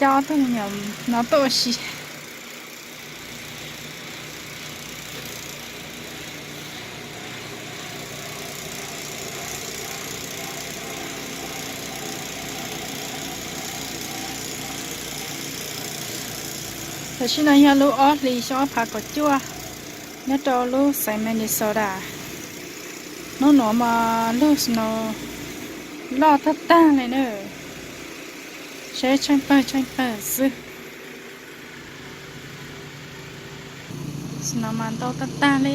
Coj ob tug me nyuam no tuaj ua si. Tam sim no yog lub ob hlis xyoo ob phav kaum cuaj, nyob rau lub xeev Minnesota. Hnub nuav mas lug snow loj tag tag li na, seb tsheej pawg tsheej pawg xwb. Snow mas ntau tag tag li.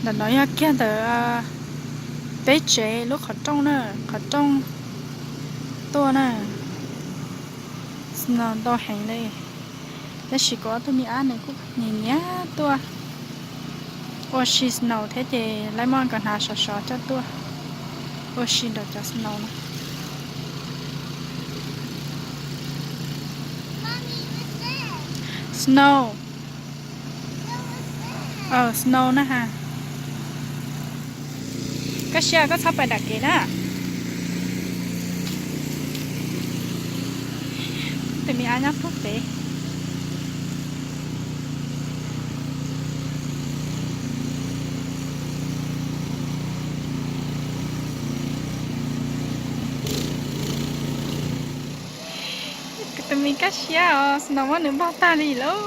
Ntawm no yog kiag ntawm peb tsev lub qhov rooj na, qhov rooj tuaj na. Snow ntau heev li. Tab sis kuv ob tug me ab nws kuj nyiam nyiam tuaj ua si snow thiab ces lawv muab nkawd hnav sov sov coj tuaj ua si nraum cov snow no. Snow. Snow na ha. Koj siab koj txhob pais nram kev na. Tus me ab nyob puag pem. Tus me kab siab os, snow muab nws npog tag li lauj.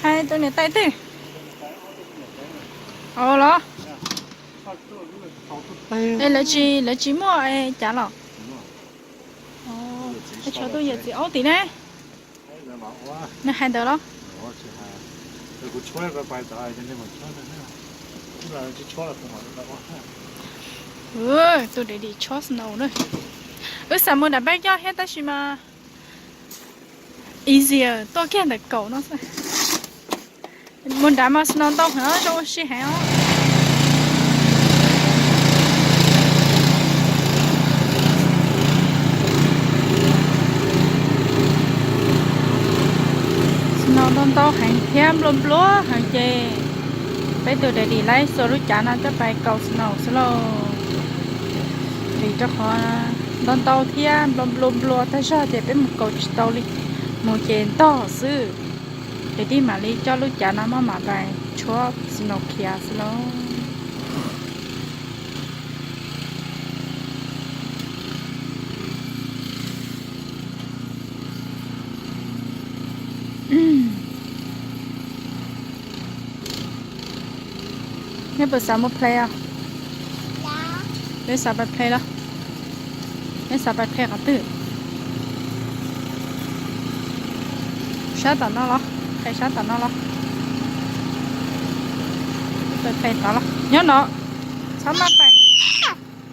Hais tus niam tais twg? Ua los? Es lawv tsis, lawv tsis muaj es cas los? Tshuav tus yawm txiv aub tim ne. Nws hais ntawd los? Tus daim dim tshob snow na. Wb xav mus nram npaj yoj thiab tab sis mas easier tuaj kiag ntawm kaum no xwb. Mus nrad mas snow ntau heev, zoo ua si heev os. Snow ntau ntau heev thiab nplua nplua heev ces peb tus daim dim laib xuas lub cav no coj pais kaus snow xwb lauj. Vim rau qhov ntau ntau thiab nplua nplua nplua tag zog ces peb mus kaus tsis tau li, mus ces ntog xwb. Ces tij mam li coj lub cav no maj mam pais tshuab snow khiav xwb lauj. Nej puas xav mus play os? Neb xav pais play los? Neb xav pais play qhov twg? Sab tom no los? Play sab tom no los? Play tom los? Nyob no. Txhob maj pais.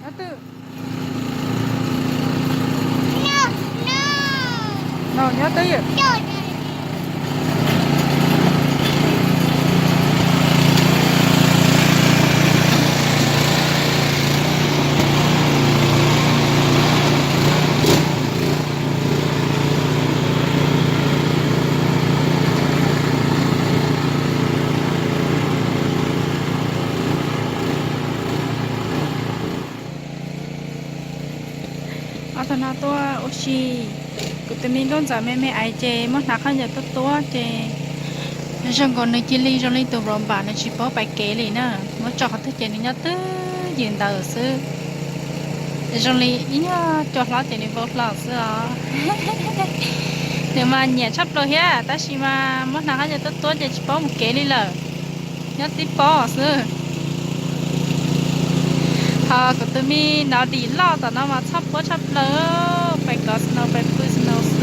Nyob twg? No nyob twg? Ob tug no tuaj ua si. Kuv tus me nkauj ntxawm me me ais ces muab hnav khaub ncaws tuab tuab ces zoo nkaus nws cia li zoo li tus robot, nws tsis paub pais kev li na. Muab tso qhov twg ces nws nyob twj ywm ntawd xwb. Zoo li ib nyuag cua hlob ces nws vau hlo xwb os. Nws mas nyiam tshaj plaws thiab, tab sis mas muab hnav khaub ncaws tuab tuab ces tsis paub mus kev li lawm, nyob tib pob xwb. Ho kuv tus me no dim loj tom no mas txhob puab tshaj plaws, pais kov snow pais pw snow xwb.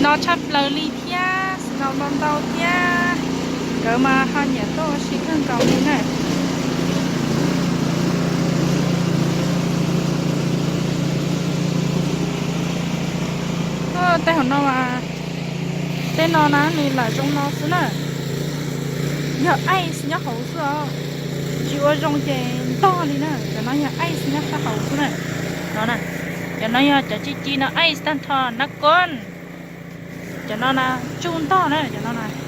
No tshaj plaws li thiab, snow ntau ntau thiab, nkawd mas ho nyiam tuaj ua si kawg nkaus li na. Tej hauv no mas, tej no na nws lam zoo no xwb na. Yog ice nyob hauv xwb os, tsis ua zoo ces ntog li na. Cov no yog ice nyob sab hauv xwb na. No na, Cov no yog cov ci ci no, ice tag nrho na koj. Cov no na, tsuj ntog na cov no na.